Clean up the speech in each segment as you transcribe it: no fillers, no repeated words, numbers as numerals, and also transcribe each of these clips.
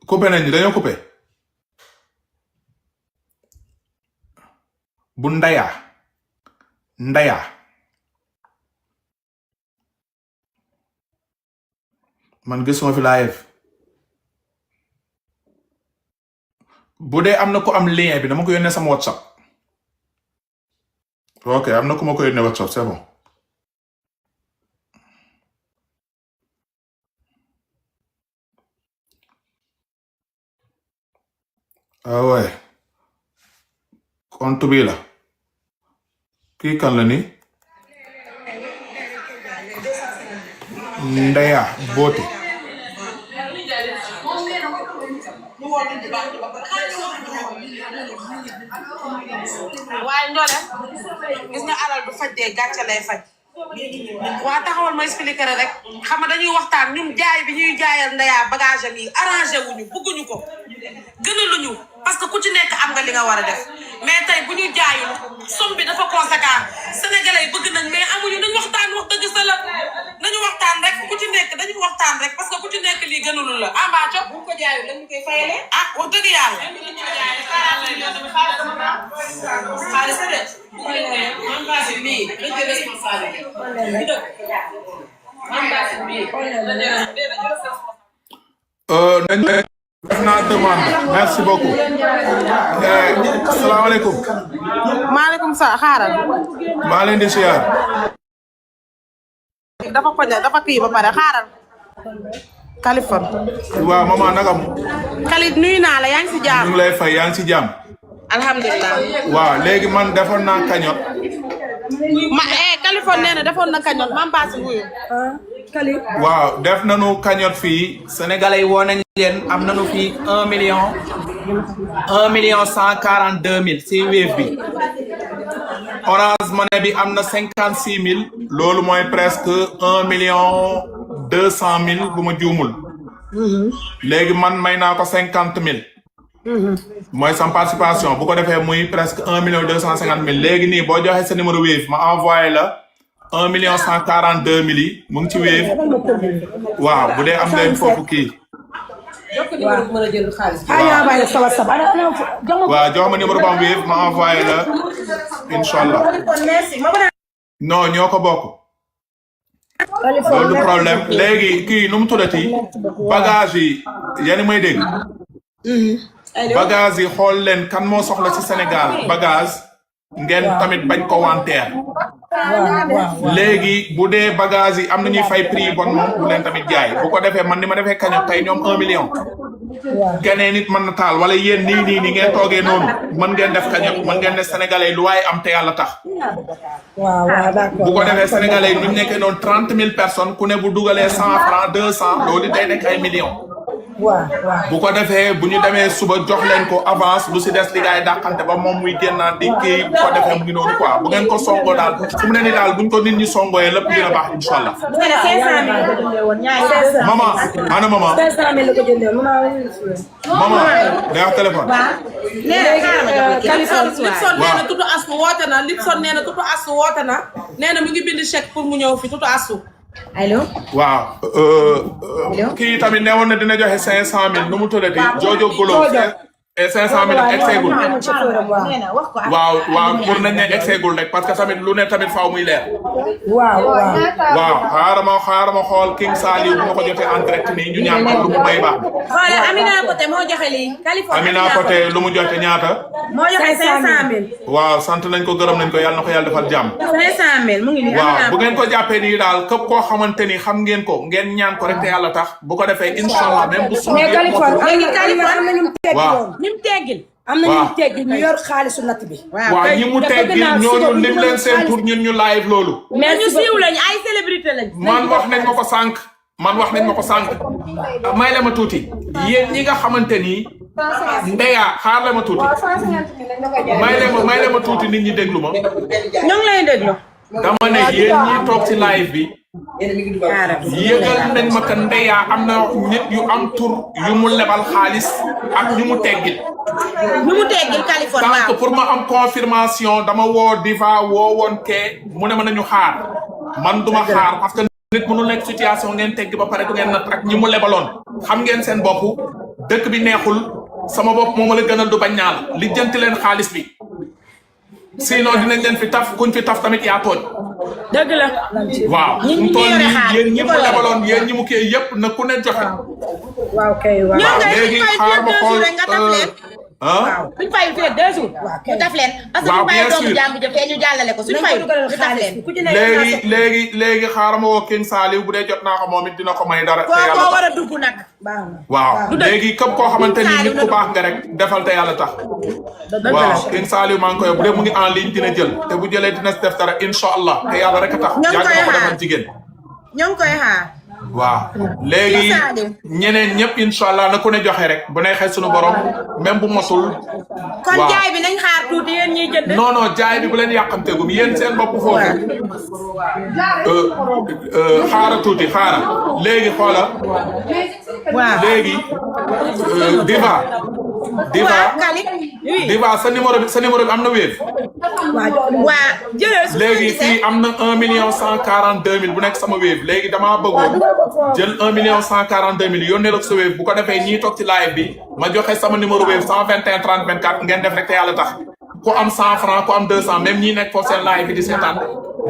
coupé nañ dañoo coupé bu ndaya man gisuma fi live bu dee am na ko am lien bi dama ko yónnee sama WhatsApp ok am na ku ma ko yónnee WhatsApp c'est bon ah ouais compte bi la kii kan la ni Ndeya Boote waaye Ndole gis nga alal du faj dee gàcce lay faj waa taxawal ma expliquer rek xam nga dañuy waxtaan ñun jaay bi ñuy jaayal Ndeya bagage am yi arrangé wuñu bëgguñu ko gënaluñu parce que ku ci nekk am nga li nga war a def mais tey bu ñu jaayul somme bi dafa conséquent sénégalais yi bëgg nañ mais amuñu nañ waxtaan wax dëgg sa la nañu waxtaan rek ku ci nekk dañu waxtaan rek parce que ku ci nekk lii gënalul la Ambathio bu ko jaayul lañu koy fayalee ah wax dëgg yàlla xaalis de man passé nii dañ koy responsabilité man passé nii def naa demande merci beaucoup asalaamaaleykum maaleykum salaam xaaral maa leen di siyaar dafa poñe dafa kii ba pare xaaral Californie waaw maman nagam Khalid nuyu naa la yaa ngi si ñu jàmm ngi lay fay yaa ngi si jàmm alhamdulilah waaw léegi man defoon naa kañot Californie nee na defoon na kañot mam baasi wuyu waaw def nañu cagnotte fii sénégalais yi woo nañ leen am nañu fii 1,142,000 si Wave bi Orange Money bi am na 56,000 loolu mooy presque 1,200,000 bu ma juumul léegi man may naa ko 50,000 mooy sama participation bu ko defee muy presque 1,250,000 léegi nii boo joxee sa numéro Wave ma envoyé la 1,142,000 yi mu ngi ci Wave waaw bu dee am leen foofu kii waaw jox ma numéro bam Wave ma envoyé la inshallah non ñoo ko bokk loolu du problème léegi kii nu mu tuddati bagage yi yéen may dégg bagage yi xool leen kan moo soxla ci Sénégal bagage ngeen tamit bañ ko wanteer léegi bu dee bagage yi am na ñuy fay prix bon moom bu leen tamit jaay bu ko defee man ni ma defee kañot tey ñoom 1 million keneen nit mën na taal wala yéen nii ngeen toogee noonu mën ngeen def kañot mën ngeen ne sénégalais lu waaye am te yàlla tax bu ko defee sénégalais yi ñu nekkee noonu 30,000 personnes ku ne bu dugalee 100 francs 200 loolu day nekk ay millions bu ko defee bu ñu demee suba jox leen ko avance lu si des li gaay dàqante ba moom muy génnaat di kii bu ko defee mu ngi noonu quoi bu ngeen ko songoo daal fu mu ne ni daal buñ ko nit ñi songooyee lépp dina baax incha allah. maman ana maman. 500,000 la ko jëndee maman day wax téléphone. Lipson nee na tutu astu woote na Lipson nee na tutu astu woote na nee na mu ngi bind chèque pour mu ñëw fi tutu astu. allo. waaw. kii tamit ne woon na dina joxe 500,000 nu mu tuddati Jojo Golo. 500,000 ak exeegul. waaw pour nañ ne exeegul rek parce que tamit lu ne tamit faaw muy leer. waaw. xaaral ma xool King Saliou bu ma ko jotee en direct nii ñu ñaan ko lu mu may baax. xoolal Amina Poté moo joxe lii. Amina Poté lu mu jote ñaata. moo joxe 500,000. waaw sant nañ ko gërëm nañ ko yàlla na ko yàlla defal jàmm. 500,000 mu ngi nii. waaw bu ngeen ko jàppee nii daal képp koo xamante ni xam ngeen ko ngeen ñaan ko rek te yàlla tax bu ko defee inshallah même bu mais Californie am na ñu teggil. waaw ñu teggil. am na ñu teggil ñu yor xaalisu natt bi. waaw ñi mu teggil ñooñu lim leen seen tur ñun ñu live loolu. mais ñu siiw lañ ay célébrité lañ. man wax nañ ma ko sànq. may la ma tuuti. yéen ñi nga xamante ni. Ndeya xaar la ma tuuti. may la ma tuuti nit ñi déglu ma. ñoo ngi lay déglu. dama ne yéen ñi toog ci live bi. yëgal nañ ma que Ndeya am na nit yu am tur yu mu lebal xaalis ak ñu mu teggil. Californie donc pour ma am confirmation dama woo Diva woo woon kee mu ne ma nañu xaar man duma xaar parce que nit mënul nekk situation ngeen teggi ba pare du ngeen nat ak ñi mu lebaloon xam ngeen seen bopp dëkk bi neexul sama bopp moom la gënal du bañ naa la lijjanti leen xaalis bi sinon dinañ leen fi taf kuñ fi taf tamit yaa tooñ. dëgg la. waaw mu toll nii yéen ñi mu lebaloon yéen ñi mu kii yëpp na ku ne joxe. waaw kay waaw. waaw léegi xaar ma xool suñ fayu fii 2 jours. ñu def leen parce que ñu bàyyi doomu jàmm jëf ñu jàllale ko suñ fayu ñu def leen. léegi xaaral ma woo King Saliou bu dee jot naa ko moom it dina ko may dara. te yàlla koo war a dugg nag. waaw léegi képp koo xamante ni nit ku baax nga rek defal te yàlla tax. waaw King Saliou maa ngi koy bu dee mu ngi en ligne dina jël te bu jëlee dina def dara incha allah te yàlla rek a tax. yàgg na ko defal jigéen. ñoo ngi koy xaar. waaw léegi ñeneen ñëpp incha allah na ku ne joxe rek bu neexee suñu borom même bu mosul. kon jaay bi nañ xaar tuuti yéen ñiy jënd. non jaay bi bu leen yàqamteegum yéen seen bopp foofu. xaara tuuti xaara léegi xoola. waaw léegi Diva sa numéro bi am na Wave. waa jëlal léegi fii am na 1.142.000 bu nekk sama Wave léegi damaa bëggoon jël 1.142.000 yónnee la ko sa Wave bu ko defee ñii toog ci live bi ma joxe sama numéro Wave 121 30 24 ngeen def rek te yàlla tax ku am 100 francs ku am 200 même ñii nekk foofu seen live bi di seetaan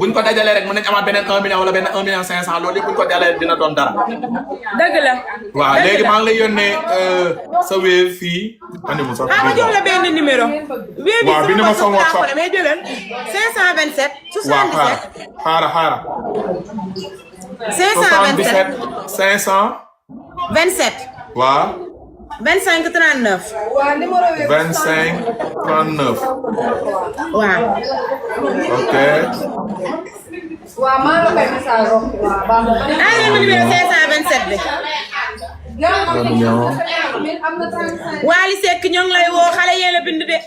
buñ ko dajalee rek mën nañ amaat beneen 1 million wala benn 1.500.000 loolu yëpp buñ ko dajalee dina doon dara. dëgg la. waaw léegi maa ngi lay yónnee sa Wave fii. andi mu sax ma jox la benn numéro. waaw bi ni ma sama WhatsApp mais jëlal 527. 77 waaw xaara 527 500. 27. waaw. 25 39. 25 39. waaw. ok. waaw maa ngi koy message rek. daa leen numéro 527 bi. Wally Seck ñoo ngi lay woo xale yee la bind de.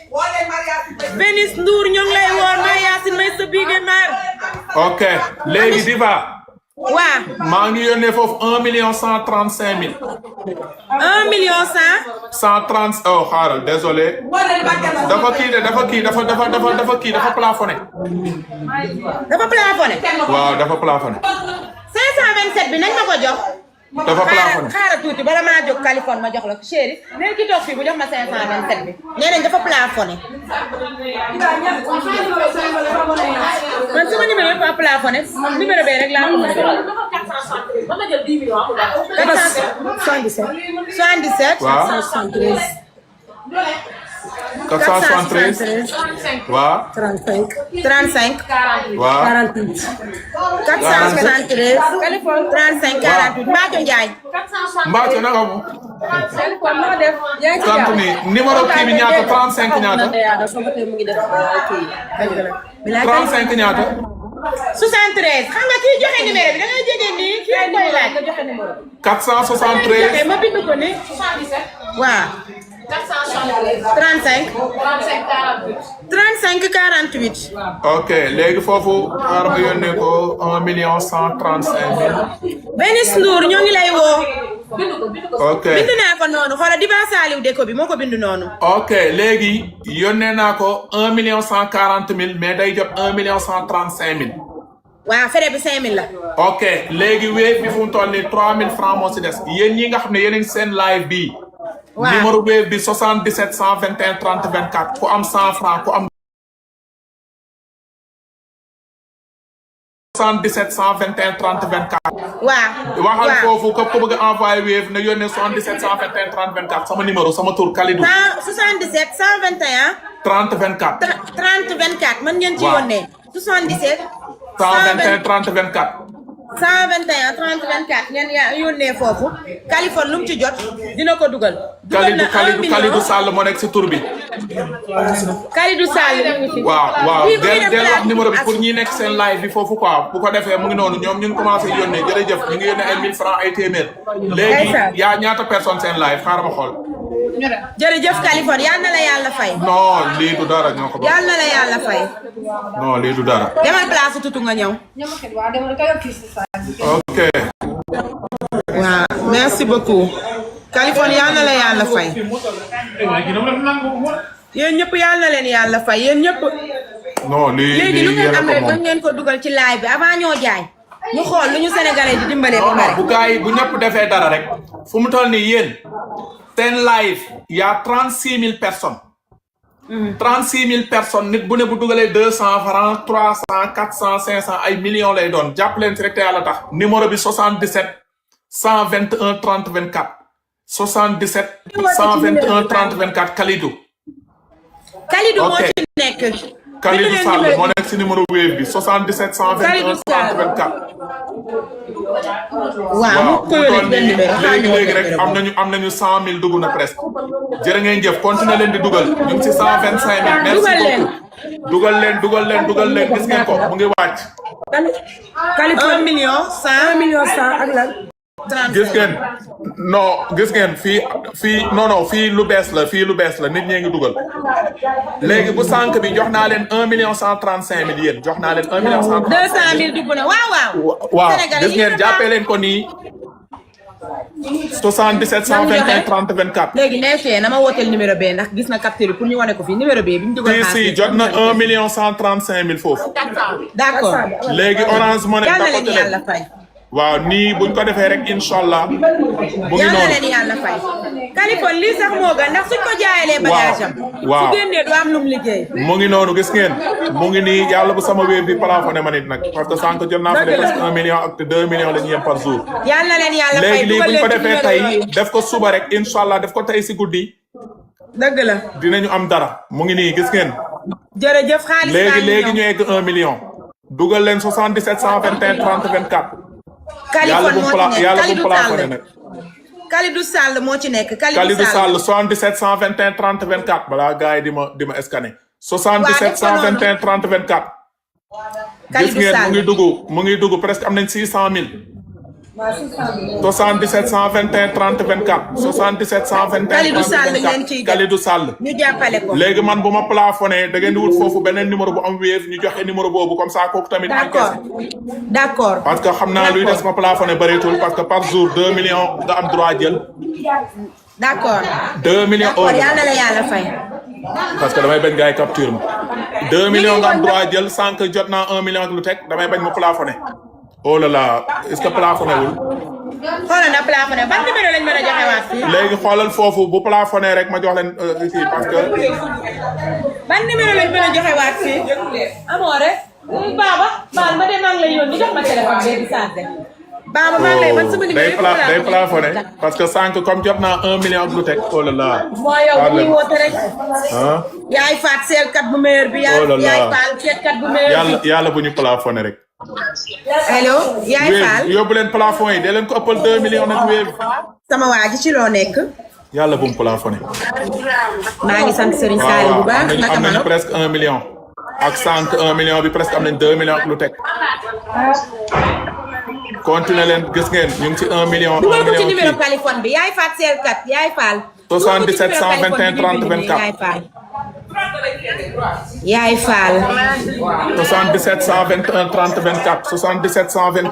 Benis Ndour ñoo ngi lay woo ma Yacine may sa biige maar. ok léegi Diva. waaw. maa ngi yónnee foofu 1.135.000. 1.100.000. 130 oh xaaral désolé. dafa kii de dafa plafonné. dafa plafonné. waaw dafa plafonné. 527 bi nañ ma ko jox. dafa plafonné. xaaral tuuti bala maa jóg Californie ma jox la ko chéri. nee ki toog fii bu jox ma 527 bi. nee nañ dafa plafonné. man sama numéro yëpp a plafonné numéro bee rek laa ko mën a jox. 77. waaw 473. waaw. 35. 35. waaw. 48. 473. 35 48 Mbathio Ndiaye. Mbathio naka mu. sant ni numéro kii bi ñaata 35 ñaata. 35 ñaata. 73 xam nga kii joxe numéro bi da ngay jege nii kii koy laaj. 473. ma bind ko ni. waaw. 35. 48. ok léegi foofu xaaral ma yónnee ko 1.135.000. Benis Ndour ñoo ngi lay woo. ok bind naa ko noonu xoolal Diba Saliou Deko bi moo ko bind noonu. ok léegi yónnee naa ko 1.140.000 mais day jot 1.135.000. waaw fere bi 5000 la. ok léegi Wave bi fu mu toll nii 3000 francs moo si des yéen ñi nga xam ne yéen a ngi seen live bi. waaw numéro Wave bi 77 121 30 24 ku am 100 francs ku am. 77 121 30 24. waaw. waxal foofu képp ku bëgg a envoyé Wave na yónnee 77 121 30 24 sama numéro sama tur Kalidou. 77 121. 30 24. 30 24 mën ngeen ci yónnee. 77. 121 30 24. 121 30 24 ngeen yónnee foofu. Californie lu mu ci jot dina ko dugal. dugal na 1 million Kalidou Sall moo nekk si tur bi. Kalidou Sall. waaw del wax numéro bi pour ñi nekk seen live bi foofu quoi bu ko defee mu ngi noonu ñoom ñu ngi commencé yónnee jërëjëf ñu ngi yónnee ay 1000 francs ay téeméer. léegi yaa ñaata personne seen live xaaral ma xool. jërëjëf Californie yal na la yàlla fay. non lii du dara ñoo ko bokk. yal na la yàlla fay. non lii du dara. demal place tutu nga ñëw. ok. waaw merci beaucoup. Californie yal na la yàlla fay. yéen ñëpp yal na leen yàlla fay yéen ñëpp. non lii léegi lu ngeen yéen a am ko rek moom. mën ngeen ko dugal ci live bi avant ñoo jaay. ñu xool lu ñu sénégalais di dimbalee ba pare. bu gars yi bu ñëpp defee dara rek fu mu toll nii yéen Ten live y a 36 000 personnes. 36 000 personnes nit bu ne bu dugalee 200 francs 300 400 500 ay millions lay doon jàpp leen ci rek te yàlla tax numéro bi 77 121 30 24 77 121 30 24 Kalidou. Kalidou moo ci nekk. Kalidou Sall moo nekk ci numéro wave bi 77 121 30 24. waaw mu koy léegi rek am nañu 100 000 dugg na presque. jërë ngeen jëf continuer leen di dugal ñu ngi ci 125 000. merci beaucoup dugal leen gis ngeen ko mu ngi wàcc. Kalidou 1 million 100 1 million 100 ak lan. gis ngeen fii non fii lu bees la nit ñee ngi dugal. léegi bu sànq bi jox naa leen 1 million 135 000 yéen jox naa leen 1 million 200 000 dugg na waaw. gis ngeen jàppee leen ko nii. 77 121 30 24. léegi nee fee na ma wooteel numéro B ndax gis na capture pour ñu wane ko fii numéro B bi ñu dugal. si jot na 1 million 135 000 foofu. d'accord. léegi Orange Money. yàlla leen yàlla fay. waaw nii buñ ko defee rek incha allah. bu ngi yàlla noonu leen yàlla fay. Kaliphone lii sax moo gën ndax suñ ko jaayalee bagage am. waaw su génnee du am lum liggéey. mu ngi noonu gis ngeen mu ngi nii yàlla bu sama wéer bi plafonné ma nit nag parce que sànq jël naa fi de presque 1 million ak 2 millions la ñu yem par jour. yàlla leen yàlla fay léegi lii dugal buñ ko leen defee tey def ko suba rek incha allah def ko tey si guddi. dëgg la. dinañu am dara mu ngi nii gis ngeen. jërëjëf xaalis léegi ñu egg 1 million. dugal leen 77 121 30 24. Kaliphone moo ci nekk yàlla bu plafonné nag. Kalidou Sall moo ci nekk. Kalidou Sall 77 121 30 24 balaa gars yi di ma scanner. 77 121 30 24. gis ngeen mu ngi dugg presque am nañ 600 000. 77 121 30 24 77 121 Kalidou Sall 30 ngeen ciy 24 Kalidou Sall. ñu jàppale ko. léegi man bu ma plafonné da ngeen di wut foofu beneen numéro bu am wéef ñu joxe numéro boobu comme ça kooku tamit. d'accord. parce que xam naa luy des ma plafonné bëreetul parce que par jour 2 millions nga am droit jël. d'accord. 2 millions euros yàlla la yàlla fay. parce que damay bañ gars yi capture ma. 2 millions nga am droit jël sànq jot naa 1 million ak lu teg damay bañ mu plafonné. oh là là est-ce que plafonné wul. xoolal na plafonné ban numéro lañ mën a joxe waat fii. léegi xoolal foofu bu plafonné rek ma jox leen ici parce que. ban numéro lañ mën a joxe waat fii. amoo rek. Baba baal ma dem maa ngi lay yónni jox ma téléphone bee di santé. Baba maa ngi lay man sama numéro yëpp day plafonné parce que sànq comme jot naa 1 million ak lu teg oh là là. moo yow bu ñuy woote rek. yaay faat seelkat bu meilleur bi. yaay faal seetkat bu meilleur bi. yàlla bu ñu plafonné rek. allo yaay faal yóbbu leen plafond yi de leen ko ëppal 2 millions nag wéev. sama waa ji ci loo nekk. yàlla bu mu plafonné. maa ngi sant Serigne Sall bu baax naka am nañu presque 1 million. ak sànq 1 million bi presque am nañ 2 millions ak lu teg. continué leen gis ngeen ñu ngi ci 1 million. 1 million dugal ko ci numéro Kaliphone bi yaay faat seelkat yaay faal. 77 121 30 24. yaay faal. 77 121 30 24 77 121.